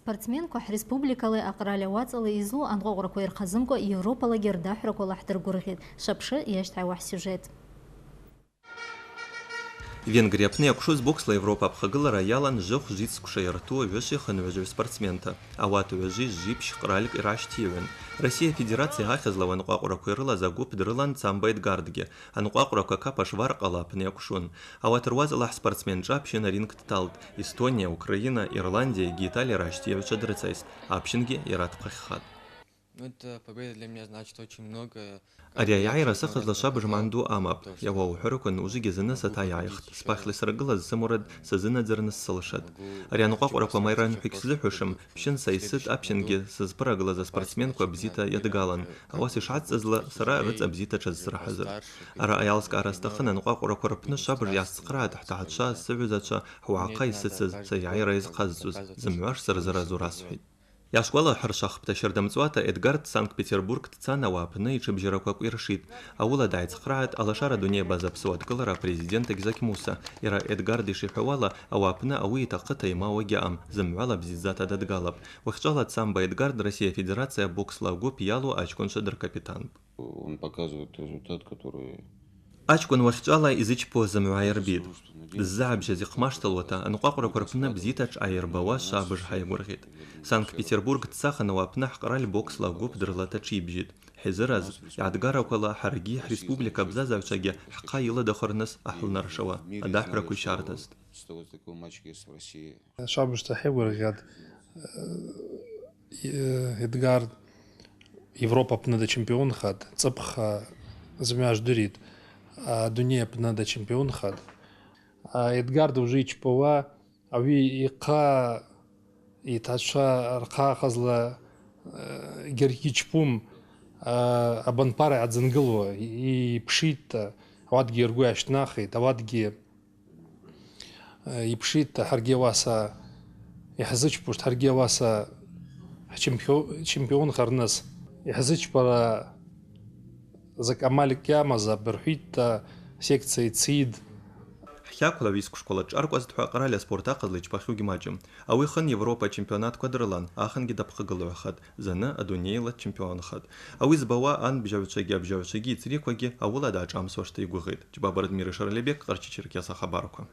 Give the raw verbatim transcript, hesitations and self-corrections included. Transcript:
Спортсменква хӏреспубликала акъраль ауацӏала йызлу анкъвакъвраква йырхъазымкӏва Европалагьи рдахӏвраквала хӏдыргвыргъьитӏ. Швапшы йащтагӏайуа хӏсюжет. Венгрия апны йакӏвшуз боксла Европа апхъагылара йалан жвыхв житсквша йырту гӏвыщи хынгӏвыжьгӏв спортсмента. Ауат гӏвыжви жвипщ къралькӏ йращтийгӏун. Россия Федерация ахьызла уанкъвакъвраква йрылаз агвып дрылан Цамба Эдгардгьи. Анкъвакъвраква Капа Шваркъала апны йакӏвшун. Ауат руацӏала хӏспортсмен шӏа пщын аринг дталтӏ. Эстония, Украина, Ирландия йгьи Италия ращтийгӏвчва дрыцайстӏ. Апщынгьи йара дхъвахьхатӏ. Ну, эта победа для меня значит очень много. Ари айгӏайра сахъазла швабыж магӏны ду амапӏ. Йауа ухӏварыквын, ужвыгьи зыныс атайгӏайхтӏ. Спахьла йсыргылаз сымурад сазынадзырныс сылшатӏ. Ари анкъвакъвраква майра анхӏвы гьсзыхӏвушым, пщын сайсытӏ, апщынгьи сызпырагылаз аспортсменква бзита йадгалан. Ауаса йшгӏацӏцӏызла, сара рыцӏа бзита тшазсырахӏазыр. Араъа йалскӏгӏара стахъын анкъвакъвраква рпны швабыж йгӏасцхърыгӏатӏ хӏтагӏчва, сыгӏвзачва, хӏвагӏахъа йсыцыз, сайгӏайра йызхъазцуз, зымгӏва шсырзыразур асхӏвитӏ. Йашколахӏыршахпӏта щарда мцӏуата Эдгард Санкт-Петербург дцан ауапны йтшыбжьараква кӏвйыршитӏ. Ауыла дгӏайцхърыгӏатӏ Алашара дунейбаза псуа дгылара апрезидент Гзакь Муса. Йара Эдгард йшихӏвауала, ауапны ауи йтахъыта ймауа гьаъам, зымгӏвала бзидздзата дадгалапӏ. Уахьчӏвала Цамба Эдгард Россия Федерация боксла агвып йалу ачкӏвынчва дыркапитанпӏ. Он показывает результат, который Ачкӏвын уахьчӏвала йзычпауа зымгӏва йырбитӏ. Дыззыгӏбжьаз йхъмаштылуата, анкъвакъвраква рпны бзита тшъайырбауа швабыж гьайгвыргъьитӏ. Санкт-Петербург дцахын ауапны хӏкъраль боксла агвып дрылата тшибжьитӏ. Хӏизыраз, йгӏадгараквала хӏаргьи хӏреспублика бзазагӏвчвагьи хӏхъа йыладахвырныс ахӏылнаршауа адахӏвраква йщардазтӏ. Швабыжта хӏайгвыргъьатӏ, э, Эдгар Европа апны дачемпионхатӏ, цӏапӏ, зымгӏва жвдыритӏ, а, дуней апны дачемпионхатӏ. А, Эдгар уже йчпауа, ауи йхъа, йтачва рхъа ахъазла, э, гьаргьи йчпум, а, абанпара йгӏадзынгылуа, йпшитӏта, ауатгьи йыргвы йащтӏнахитӏ, ауатгьи Йпшитӏта, хӏаргьи ауаса йхӏзычпуштӏ, хӏаргьи ауаса хӏчемпио-, чемпионхарныс йхӏзычпара закӏ амаль гьамаза, бырхӏвитӏта, секция йцитӏ. Хӏхаквла уыссгвшквала дшъаркъвазтӏхӏва, къарала аспорт ахъазла йчпахьу гьмачӏым. Ауи хын Европа чемпионатква дрылан, ахынгьи дапхъагылгӏвахатӏ. Зны адунейла дчемпионхатӏ. Ауи збауа анбжьагӏвчвагьи абжьагӏвчвагьи йцриквагьи ауыла дгӏашӏамсуашта йгвыгъитӏ. Чбабард Мири, Шаралебег, Къарча-Черкеса хабарква.